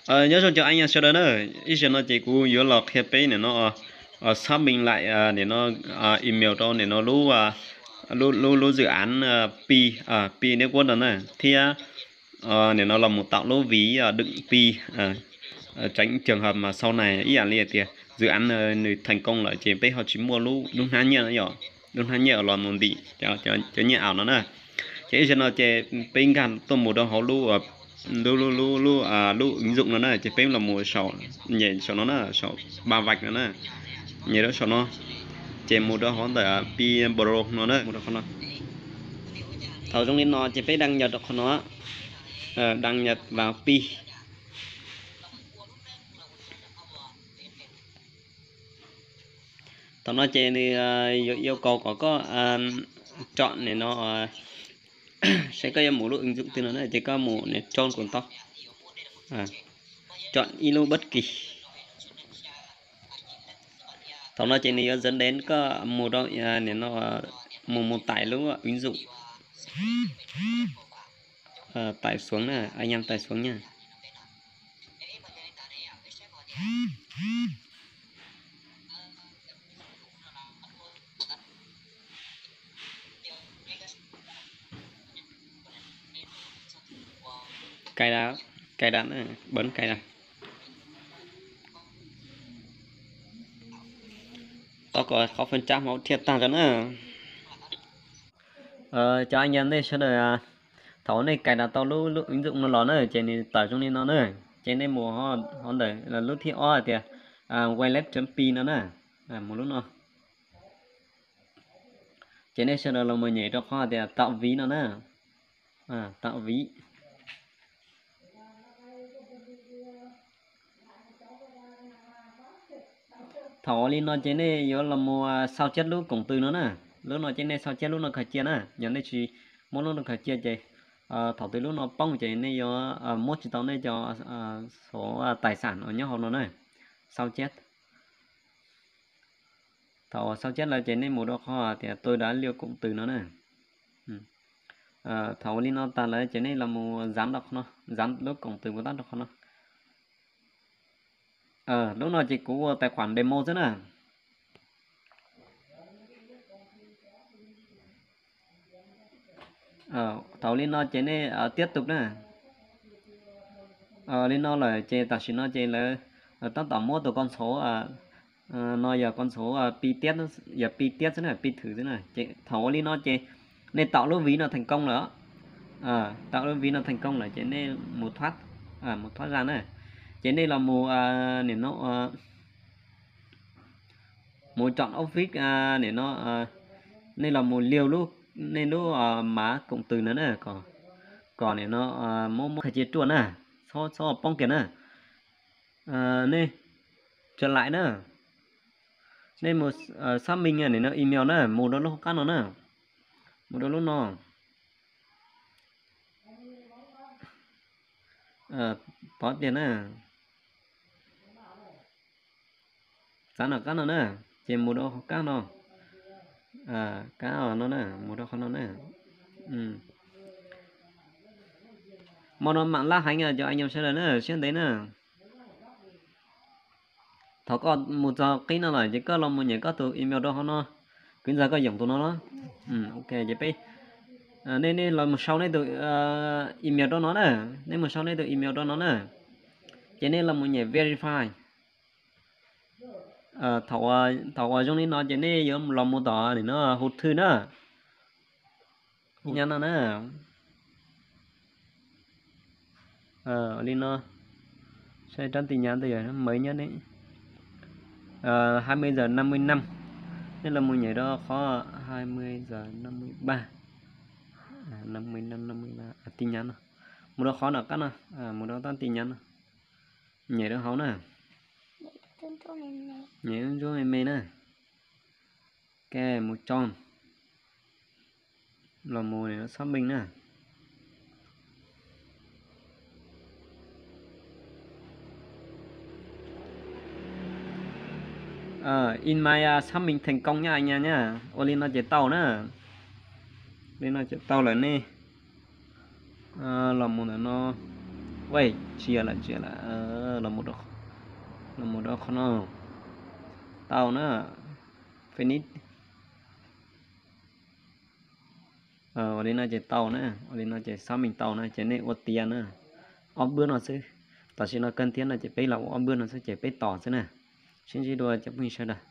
Nyob zoo cov ib yam sawv daws na, ib zaug no ces kuv yuav los qhia peb nim no xác minh lại nim no email rau nim no lub, lub, lub dự án Pi, Pi Network no na, thiab nim no los mus tạo lub ví đựng Pi, tránh trường hợp mà sau này ib yam li tias dự án nws thành công lawm ces peb ho tsis muaj lub, lub hnab nyiaj no yom, lub hnab nyiaj los mus ntim cov nyiaj ảo no na. Ces ib zaug no ces peb nkag tuaj mus rau hauv lub, lub, lub, lub ứng dụng no na, ces peb los mus saum, nyem saum no na, saum ba vạch no na, nyem rau saum no, ces mus rau hauv ntawm Pi Pro no na, mus rau qhov no. Thaum zoo li no ces peb đăng nhập rau qhov no, đăng nhập vào Pi. Thaum no ces nws yuav yêu cầu kom koj chọn nim no, saib koj yuav mus lub ứng dụng twg no na, ces koj mus nim trong của tao, chọn ib lub bất kỳ. Thaum no ces nws yuav dẫn đến koj mus rau nim no, mus, mus tải lub ứng dụng, tải xuống na, anh em tải xuống nha. Cài đặt, cài đặt, bấm cài đặt. Tau kom qhov phần trăm hauv thiaj tag rau na. Cov anh em nej sawv daws, thaum nej cài đặt tau lub, lub ứng dụng no los na, ces nws tawm zoo li no na, ces nej mus hov ntawm lub thib ob hais tias wallet chấm pi no na, mus lub no. Ces nej sawv daws los mus nyem rau qhov hais tias tạo ví no na, tạo ví. Thaum ua li no ces nej yuav los mus sao chép lub cụm từ no na. Lub no ces nej sao chép lub no khaws cia na. Yog nej tsis muab lub no khaws cia ces thaum twg lub no poob ces nej yuav muab tsis tau nej cov số tài sản uas nyob hauv no na. Sao chép. Thaum sao chép lawm ces nej mus rau qhov tias tôi đã lưu cụm từ no na. Thaum ua li no tas lawm ces nej los mus dán rau qhov no, dán lub cụm từ puas tab rau qhov no. Lub no ces kuv ua tài khoản demo xwb na. Thaum li no ces nej tiếp tục na. Li no lawm ces tam sim no ces lawv tab tom muab tus con số no yog con số pi tiab, yog pi tiab xwb na, pi thử xwb na. Ces thaum ua li no ces nej tạo lub ví no thành công lawm. Tạo lub ví no thành công lawm ces nej mus thoát, mus thoát ra na. Ces nej los mus nim no mus chọn office nim no, nej los mus liu lub, nej lub mã cụm từ no na, kom nim no muab, muab khaws cia ruaj na, txhob, txhob poob kiag na. Nej trở lại na, nej mus xác minh nim no email na, mus rau lub hauv qab no na, mus rau lub no. Pov tiag na. Txav nram qab no na, ces mus rau hauv kab no. Kab no na, mus rau qhov no na. Hmo no mạng lát heev cov anh em sawv daws na, siab ntev na. Thaum koj mus txog qib no lawm ces koj los mus nyem koj tus email rau hauv no. Kwv ntxawg koj yoom tus no los. Ok, ces peb, nej, nej los mus sau nej tus email rau no na. Nej mus sau nej tus email rau no na. Ces nej los mus nyem verify. Thaum uas zoo li no ces nej yuav los mus tom nim no hụt thư na. Tin nhắn no na. Li no, saib rab tin nhắn tôi mới nhất đấy. Hai mươi giờ năm mươi năm. Nej los mus nyem rau qhov hai mươi giờ năm mươi ba. Năm mươi năm, năm mươi ba, tin nhắn no. Mus rau qhov nram qab no, mus rau tab tin nhắn no. Nyem rau hauv na. Nyem ntsuab me me na. Ok, mus trong. Los mus nim no xác minh na. In my xác minh thành công nha anh em nhá. Ua li no ces tau na. Li no ces tau lawm ne. Los mus ntawm no. Ua, tsis yog lawm, tsis yog lawm. Los mus rau qhov no, tau na, finish. Ua li no ces tau na, ua li no ces xác minh tau na, ces nej ua tiav na, ob bước no xwb. Tam sim no kawg thiab no ces peb los ua ob bước no xwb ces peb tos xwb na. Sib ntsib dua cov phooj ywg sawv daws.